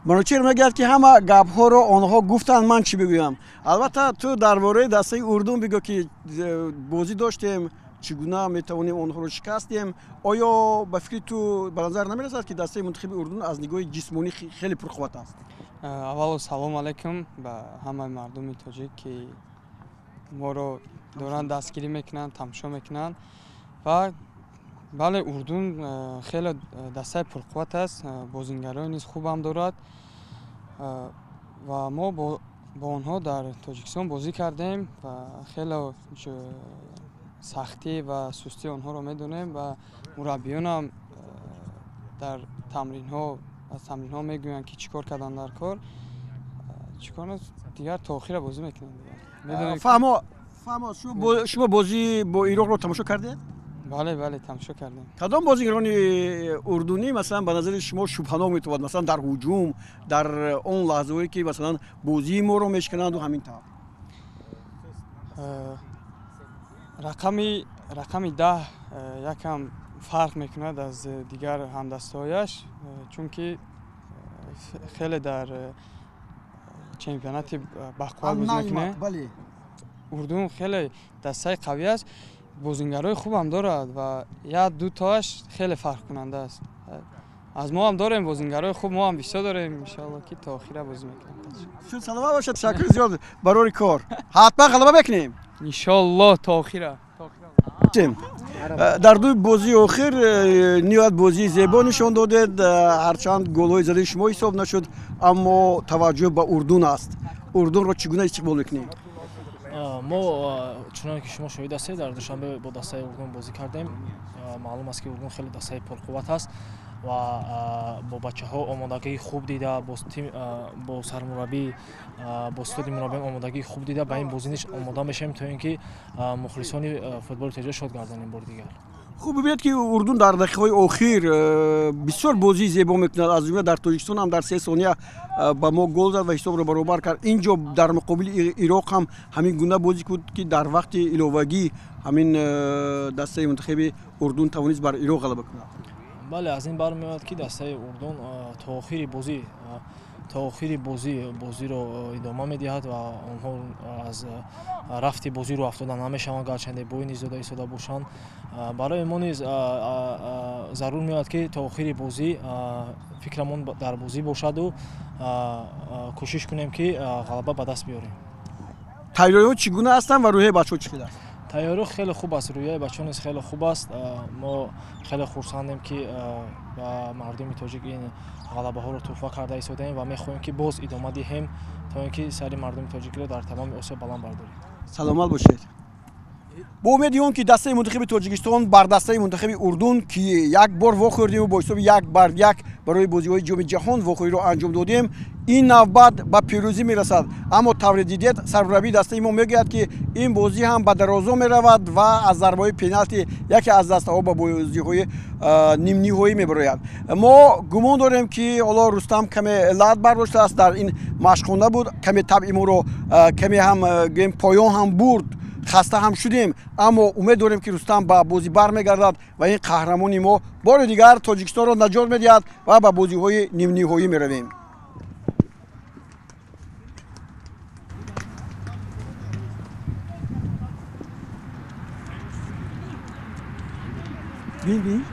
Манучер мегӯяд, ки ҳама гапҳоро онҳо гуфтанд, ман чӣ бигӯям. Албатта, ту дар бораи дастаи Урдун бигӯ, ки бозӣ доштем, чӣ гуна метавонем онҳоро шикастем. Оё ба фикри ту ба назар намерасад, ки дастаи мунтахиби Урдун аз нигоҳи ҷисмонӣ хеле пурқувват аст? Аввало салом алайкум ба ҳамаи мардуми тоҷик, ки моро доранд дастгирӣ мекунанд, тамошо мекунанд. Ва бале, Урдун хеле дастаи пурқувват аст, бозингарони низ хубам дорад ва мо бо онҳо дар Тоҷикистон бозӣ кардем ва хеле сахтӣ ва сустии онҳоро медонем ва мураббиёнам дар тамринҳо аз тамринҳо мегӯянд, ки чӣ кор кардан дар кор, чӣ кор дигар то охира бозӣ мекунем. Фаҳмо, фаҳмо, шумо бозӣ бо Ироқро тамошо кардед? Бале, бале, тамошо кардем. Кадом бозигарони урдунӣ, масалан, ба назари шумо шубҳанок метавонад, масалан, дар ҳуҷум, дар он лаҳзаҳое, ки масалан бозии моро мешикананду ҳамин тавр? Рақами 10 якам фарқ мекунад аз дигар ҳамдастаҳояш, чунки хеле дар чемпионати бақувват бозӣ мекунад. Урдун хеле дастаи қавӣ аст, бозингарои хубам дорад ва як дутоаш хеле фарқкунанда аст. Аз мо ҳам дорем бозингарои хуб, мо ҳам бисёр дорем, иншоалло, ки то охира бозӣ мекунем. Шуд, саломат бошад, ташаккури зиёд барори кор. Ҳатман ғалаба мекунем. Иншоалло, то охира. Дар дуи бозии охир ниҳоят бозии зебо нишон додед, ҳарчанд голҳои задаи шумо ҳисоб нашуд, аммо таваҷҷӯҳ ба Урдун аст. Урдунро чӣ гуна истиқбол мекунем? Мо, чуноне ки шумо шоҳид ҳастед, дар Душанбе бо дастаи Урдун бозӣ кардем. Маълум аст, ки Урдун хеле дастаи пурқувват аст ва бо бачаҳо омодагии хуб дида, бо сармураббӣ, бо устоди мураббиён омодагии хуб дида ба ин бозӣ низ омода мешавем, то ин ки мухлисони футболи тоҷик шод гардонем бори дигар. Хуб, бибинед, ки Урдун дар дақиқаҳои охир бисёр бозии зебо мекунад. Аз ҷумла дар Тоҷикистон ҳам дар 3 сония ба мо гол зад ва ҳисобро баробар кард. Ин ҷо дар муқобили Ироқ ҳам ҳамин гуна бозӣ буд, ки дар вақти иловагӣ ҳамин дастаи мунтахиби Урдун тавонист бар Ироқ ғалаба кунад. Бале, аз ин бармеояд, ки дастаи Урдун то охири бозӣ бозиро идома медиҳад ва онҳо аз рафти бозӣ рӯ афтода намешаванд, гарчанде бой низ дода истода бошанд. Барои мо низ зарур меояд, ки то охири бозӣ фикрамон дар бозӣ бошаду кӯшиш кунем, ки ғалаба ба даст биёрем. Тайёриҳо чӣ гуна ҳастанд ва рӯҳияи бачаҳо чӣ хел аст? Тайёриҳо хеле хуб аст, рӯҳияи бачаҳо низ хеле хуб аст. Мо хеле хурсандем, ки ба мардуми тоҷик ин ғалабаҳоро тӯҳфа карда истодаем ва мехоҳем, ки боз идома диҳем, то ин ки сари мардуми тоҷикиро дар тамоми Осиё баланд бардорем. Саломат бошед. Бо умеди он, ки дастаи мунтахиби Тоҷикистон бар дастаи мунтахиби Урдун, ки як бор вохӯрдему бо ҳисоби 1-1 барои бозиҳои Ҷоми ҷаҳон вохӯриро анҷом додем, ин навбат ба пирӯзӣ мерасад. Аммо тавре дидед, сармураббии дастаи мо мегӯяд, ки ин бозӣ ҳам ба дарозо меравад ва аз зарбаҳои пеналти яке аз дастаҳо ба бозиҳои нимниҳоӣ мебарояд. Мо гумон дорем, ки ҳоло Рустам каме лат бардоштааст, дар ин машқхона буд, каме табъи моро каме ҳам гӯем поён ҳам бурд, хаста ҳам шудем, аммо умед дорем, ки Рустам ба бозӣ бармегардад ва ин қаҳрамони мо бори дигар Тоҷикистонро наҷот медиҳад ва ба бозиҳои нимниҳоӣ меравем. Бин, бин.